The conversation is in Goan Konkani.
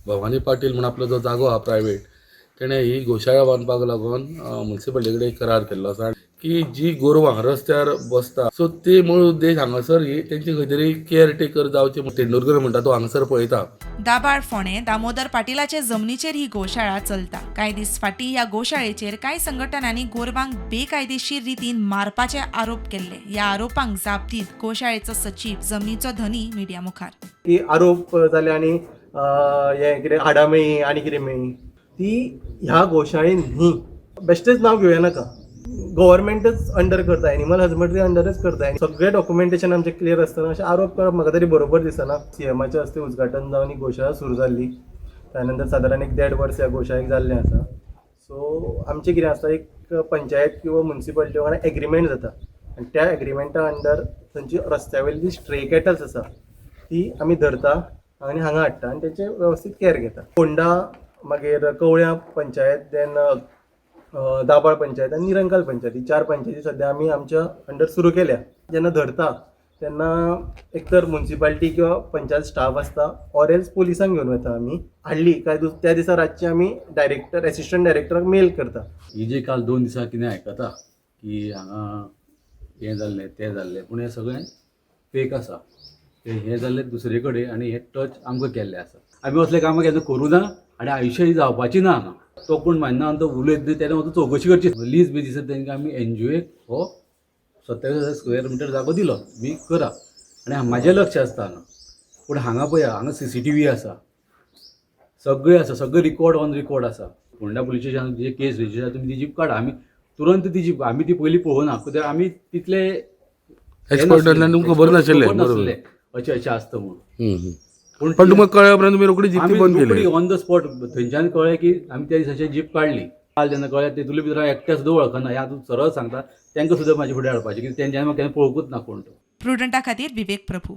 भवानी पाटील म्हूण आपलो जो जागो आहा प्रायवेट, तेणें ही गोशाळा बांदपाक लागून मुन्सिपालिटी कडेन करार केल्लो आसा की जी गोरवां रस्त्यार बसता, सो ते मूळ उद्देश हांगासर ही तेंची खंय तरी केअर टेकर जावची म्हूण. तेंडुलकर म्हणटा तो हांगासर पळयता. दाबाळ फोंडें दामोदर पाटिलाचे जमनीचेर ही गोशाळा चलता. कांय दीस फाटीं ह्या गोशाळेचेर कांय संघटनांनी गोरवांक बेकायदेशीर रितीन मारपाचे आरोप केल्ले. ह्या आरोपांक जाप दीत गोशाळेचो सचीव, जमनीचो धनी मिडिया मुखार. की आरोप जाले आनी हें कितें हाडां मेळ्ळीं आनी कितें मेळ्ळीं, ती ह्या गोशाळेन न्ही. बेश्टेच नांव घेवया नाका. गव्हर्मेंटच अंडर करता, एनिमल हजबंडरी अंडरच करता आनी सगळें डॉक्युमेंटेशन आमचें क्लियर आसतना अशें आरोप करप म्हाका तरी बरोबर दिसना. सीएमाच्या हस्ते उद्घाटन जावन ही गोशाळा सुरू जाल्ली. त्या नंतर सादारण एक देड वर्स ह्या गोशाळेक जाल्लें आसा. सो आमचें कितें आसता, एक पंचायत किंवा मुन्सिपालिटी वांगडा एग्रीमेंट जाता आनी त्या एग्रीमेंटा अंडर थंयची रस्त्या वयली जी स्ट्रे कॅटल्स आसा ती आमी धरता आनी हांगा हाडटा आनी तेचें वेवस्थीत केअर घेता. फोंडा, मागीर कवळ्यां पंचायत, देन दाबाळ पंचायत आनी निरंकाल पंचायत, ही चार पंचायती सद्या आमी आमच्या अंडर सुरू केल्या. जेन्ना धरता तेन्ना एक तर मुन्सिपालिटी किंवा पंचायत स्टाफ आसता ऑर एल्स पुलिसांक घेवन वता आमी. हाडली काय त्या दिसा रातचे आमी डायरेक्टर, एसिस्टंट डायरेक्टराक मेल करता. ही जे काल 2 दिसां कितें आयकता की हांगा हें जाल्लें, तें जाल्लें, पूण हें सगळें फेक आसा. ते हें जाल्लें दुसरे कडेन आनी हें टच आमकां केल्लें आसा. आमी असलें कामां केन्ना करूं ना आनी आयुश्य जावपाची ना हांगा. तो कोण मानना आनी तो उलयत न्ही, तेणें वचून चवकशी करची. लीज बेजीसर तांकां आमी एनजीओक हो 27,000 स्क्वेअर मिटर जागो दिलो, तुमी करा आनी म्हाजें लक्ष आसता हांगा. पूण हांगा पळया, हांगा सीसीटीव्ही आसा, सगळें आसा, सगळें रिकॉर्ड ऑन रिकॉर्ड आसा. फोंडा पुलीस स्टेशन जे केस रजिस्टर, तुमी ती जीप काडा. आमी तुरंत ती जीप, आमी ती पयलीं पळोवना कित्याक आमी तितले एक्सपर्ट नासल्यान तुमकां खबर नाशिल्लें. खबर नासलें अशें अशें आसता म्हणून. हम्म, हम्म. पूण पण तुमकां कळ्ळ्या उपरांत तुमी रोखडी जीप आमी बंद केली. ऑन the spot थंयच्यान कळ्ळें की आमी त्या दिसाची जीप काडली. काल जेन्ना कळ्ळें, तितूंतले भितर हांव एकट्या सुद्दां वळखना. हें हांव सरळ सांगता, तांकां सुद्दां म्हाजे फुडें हाडपाचें, कित्याक तेंच्यांनी म्हाका केन्ना पळोवंकूच ना कोण तो. प्रुडंटा खातीर विवेक प्रभू.